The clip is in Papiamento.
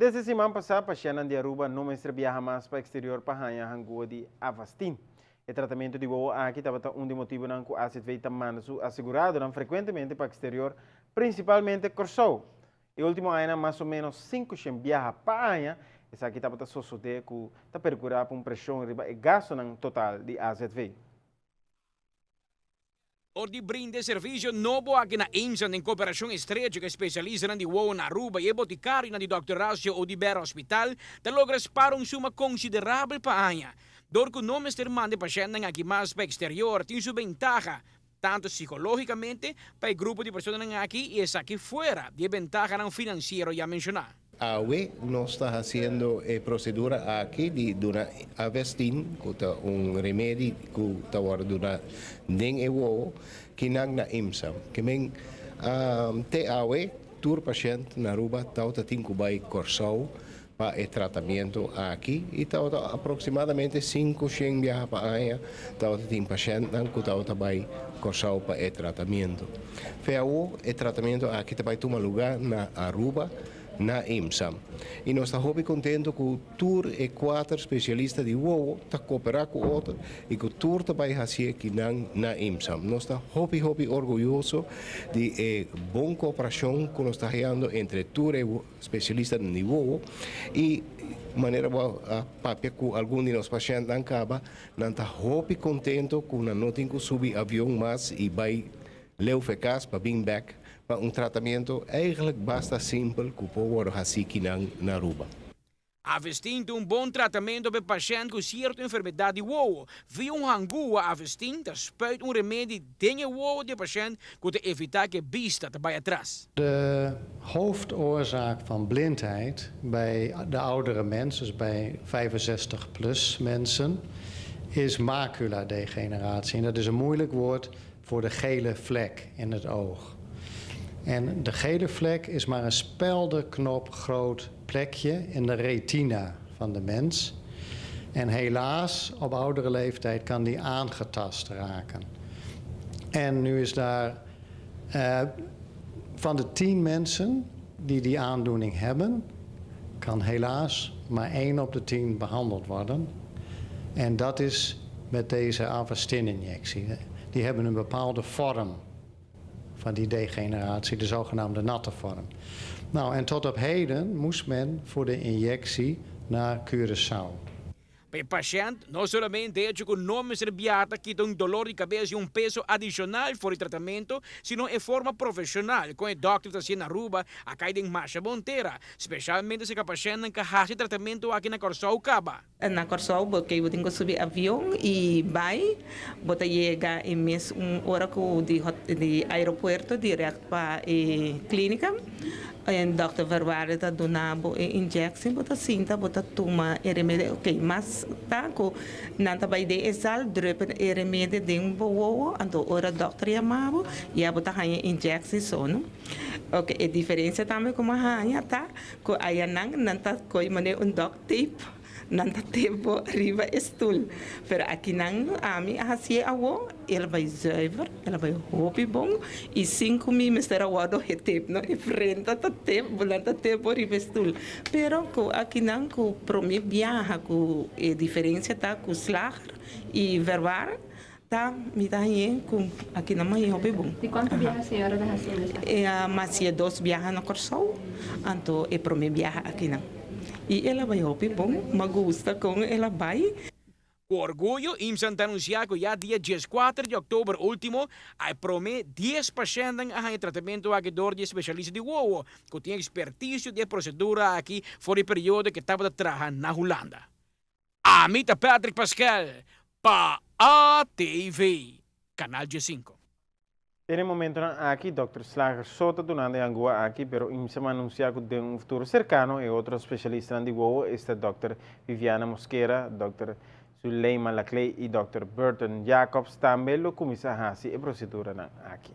Desde siman pasa, pashentnan di Aruba no mester biaha mas pa exterior pa haya hangua di Avastin. E tratamento di wowo aki tabata un di motibonan cu AZV ta manda su aseguradonan frecuentemente pa exterior, principalmente Corsou. E ultimo añanan mas o menos 500 biaha pa aña, esaki tabata sosode cu ta percura pa un presion riba e gastonan total di AZV. Dor di brinda e servicio nobo aki na IMSA den cooperacion estrecho cu e specialistanan di wowo na Aruba y e boticarionan di Dòkter Horacio Oduber Hospital ta logra spara un suma considerabel pa aña. Dor cu no mester manda e pashentnan aki mas pa exterior tin su bentaha tanto psicologicamente pa e grupo di personanan aki y esaki fuera di e bentahanan financiero ya menciona. Awe nos ta haciendo e procedura aki di duna Avastin, cu ta un remedi cu ta wordo duna den e wowo, kinan na IMSA. Kemen te awe tur pashent na Aruba tawata tin cu bay Corsou pa e tratamento aki y tawata aproximadamente 500 biaha pa aña tawata tin pashentnan cu tawata bay Corsou pa e tratamento. Fe awo e tratamento aki ta bay tuma luga na Aruba, na IMSA. Y nos ta hopi contento cu tur e cuater specialista di wowo ta coopera cu otro y cu tur ta bay haci akinan na IMSA. Nos ta hopi hopi orguyoso di e bon cooperacion cu nos ta hayando entre tur e specialista di wowo y manera bo a papia cu algun di nos pashentnan caba, nan ta hopi contento cu nan no tin cu subi avion mas y bay leu for cas pa bin back pa un tratamento eigenlijk basta simpel cu por wordo haci kinan na Aruba. Avastin ta un bon tratamento pa pashent cu cierto enfermedad di wowo. Via un hangua, Avastin ta spuit un remedi den e wowo di pashent cu ta evita cu e bista ta bay atras. De hoofdoorzaak van blindheid bij de oudere mensen, dus bij 65 plus mensen, is maculadegeneratie. En dat is een moeilijk woord voor de gele vlek in het oog. En de gele vlek is maar een speldenknop groot plekje in de retina van de mens. En helaas, op oudere leeftijd kan die aangetast raken. En nu is daar van de 10 mensen die die aandoening hebben, kan helaas maar 1 op de 10 behandeld worden. En dat is met deze Avastin-injectie. Die hebben een bepaalde vorm van die degeneratie, de zogenaamde natte vorm. Nou, en tot op heden moest men voor de injectie naar Curaçao. Pa e pashent, no solamente hecho cu no mester biaha ta kita un dolor di cabes y un peso adicional for di tratamento, sino e forma profesional con e dokter ta haciendo na Aruba a cay den masha bon tera, specialmente si e pashentnan cu haci tratamento aki na Corsou caba. Na Corsou, porque bo tin cu subi avion y bay, bo ta yega e mes un ora cu di aeropuerto direct pa e clinica. En dokter Verwaarde ta duna bo e injectie, bo ta sinta, bo ta tuma e remedi. Ok, mas ta cu nan ta bay den e zaal, druppen e remedi den bo wowo, anto ora dokter yama bo, ya bo ta haya injectie so, no? Ok, e diferencia tambe cu mi a haya ta cu ayanan nan ta coy mane un duct tape, nan ta tape bo riba e stoel. Pero akinan ami a hacié awo, el a bay zuiver, el a bay hopi bon y sin cu mi mester a wordo getape, no? E frenta ta tape, bo nan ta tape bo riba e stoel. Pero cu akinan cu prome biaha cu e diferencia ta cu Slager y Verwaar ta mi ta hañé cu akinan mi hañé hopi bon. Di cuanto biaha señora ta haciendo esaki? E a hacié dos biaha na Corsou, anto e prome biaha akinan. Y el a bay hopi bon, mi a gusta con el a bay. Cu orguyo, IMSA ta anuncia cu ya dia 14 di october ultimo, a prome 10 pashentnan a haya tratamento aki door di specialista di wowo, cu tin experticio di e procedura aki for di periodo cu tabata traha na Hulanda. Ami ta Patrick Pascal pa ATV, Canal G5. Den e momentonan aki, Dr. Slager so ta dunando e hangua aki, pero IMSA a anuncia cu den un futuro cercano e otro specialistanan di wowo esta Dr. Viviana Mosquera, Dr. Zuleima Laclay y Dr. Burton Jacobs tambe lo cuminsa haci e proceduranan aki.